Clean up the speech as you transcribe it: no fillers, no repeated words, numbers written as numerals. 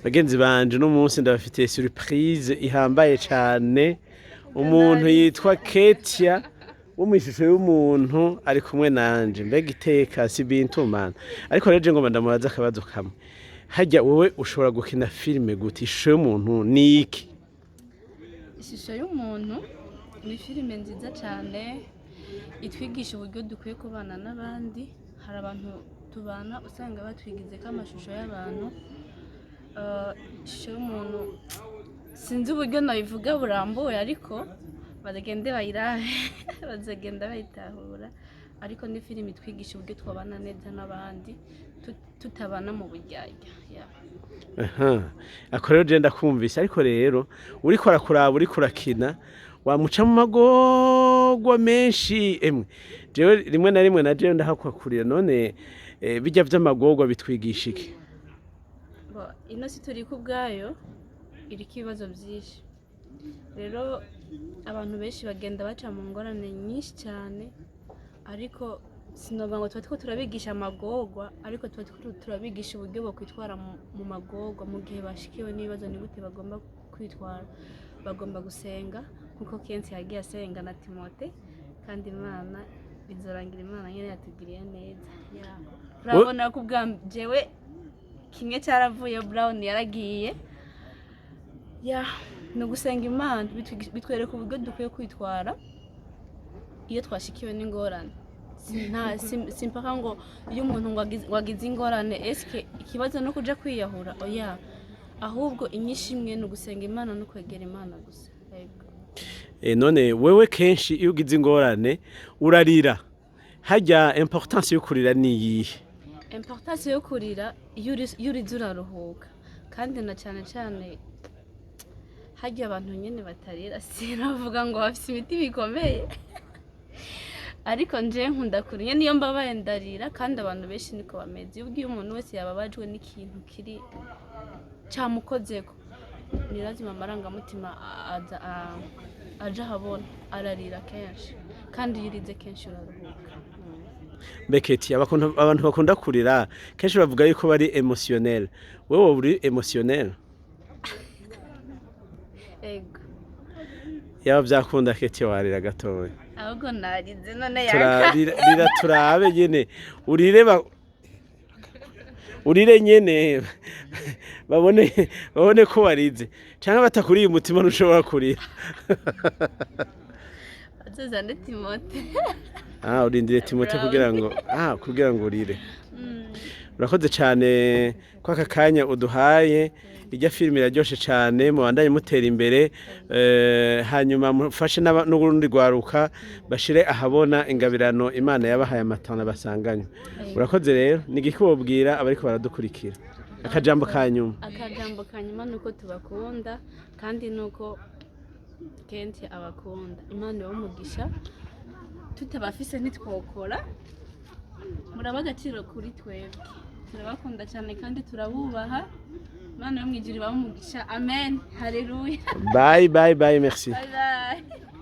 Bagenzi banje, uno munsi ndabafitiye surprise ihambaye cane. Umuntu yitwa Ketia wo mw'ishusho y'umuntu ari kumwe nanje. Mbega iteka, si bintu mana! Ariko rero je ngomba ndamubaza akabazo kamwe. Harya wowe ushobora gukina filime gute? Ishusho y'umuntu ni iki? Ishusho y'umuntu ni filime nziza cyane itwigisha uburyo dukwiye kubana n'abandi. Hari abantu tubana usanga batwigize ko amashusho y'abantu. Ishusho y'umuntu, sinzi uburyo nabivuga burambuye, ariko bagende bayirabe, bazagenda bayitahura. Ariko ni filime itwigisha uburyo twabana neza n'abandi, tutabana mu buryarya, yeah. Aha. Ako rero je ndakumvise, ariko rero uriko arakuraba, uriko urakina, wamuca mu magorwa menshi. Emwe, jewe rimwe na rimwe na jewe ndahakwakurira. None bijya vy'amagorwa bitwigisha iki? Bo, ino si turi ku ubwayo iriko ibibazo byinshi. Rero abantu benshi bagenda baca mu ngorane nyinshi cyane, ariko sinovuga ngo tuba turiko turabigisha amagorwa, ariko tuba turiko turabigisha uburyo bokwitwara mu magorwa. Mu gihe bashikiwe n'ibibazo, ni gute bagomba kwitwara? Bagomba gusenga nkuko Kenshi yagiye asenga na Timote, kandi Imana bizorangira Imana nyene yatugiriye neza. Yeah. Urabona ko ubwa jewe kimwe cyaravuye, Brown yaragiye. Ya, ni ugusenga Imana. Bitwereka uburyo dukwiye kwitwara iyo twashikiwe n'ingorane. Simpaka ngo iyo umuntu ngo agize ingorane, eske ikibazo no kuja kwiyahura? Oya, ahubwo inyishu imwe ni ugusenga Imana no kwegera Imana gusa. Yego. None wewe kenshi iyo ugize ingorane urarira. Harya importance yo kurira ni iyihe? Importance yo kurira, iyo urize uraruhuka, kandi na cyane cyane harya abantu nyine batarira, sinavuga ngo bafite imitima ikomeye, ariko nje nkunda kurira. Niyo mbabaye ndarira, kandi abantu benshi niko bameze. Iyo ubwiye umuntu wese yababajwe n'ikintu kiri cyamukozeko, ni lazima amarangamutima aza aja ahabona, ararira kenshi. Kandi iyo urize kenshi uraruhuka. Beketi, abantu bakunda kurira kenshi bavuga yuko bari émotionnel. Wewe woba uri émotionnel? Ego. Yaba vyakunda, Keti, warira gatoya? Ahubwo narize none yaka. Turarira, rira turabe nyene. Urire urire nyene, babone ko warize. Canke batakuriye umutima ntushobora kurira? Azozane Timote. Ah, urindire Timote. Brown. Kugira ngo urire. Urakoze cyane ko aka kanya uduhaye. Ijya filime iraryoshe cyane, mubandanye mutera imbere, hanyuma mufashe n'urundi rwaruka bashire ahabona ingabirano Imana yabahaye, amatana basanganywe. Urakoze. Rero ni igiki wobwira abariko baradukurikira, akajambo ka nyuma? Akajambo ka nyuma ni uko tubakunda, kandi ni uko Kenti abakunda. Imana ibahe umugisha. Tutabafise ntitwokora. Muraba agaciro kuri twebwe. Turabakunda cyane kandi turabubaha. Imana yo mu ijuru ibahe umugisha. Amen, haleluya. Bye bye bye, merci. Bye bye.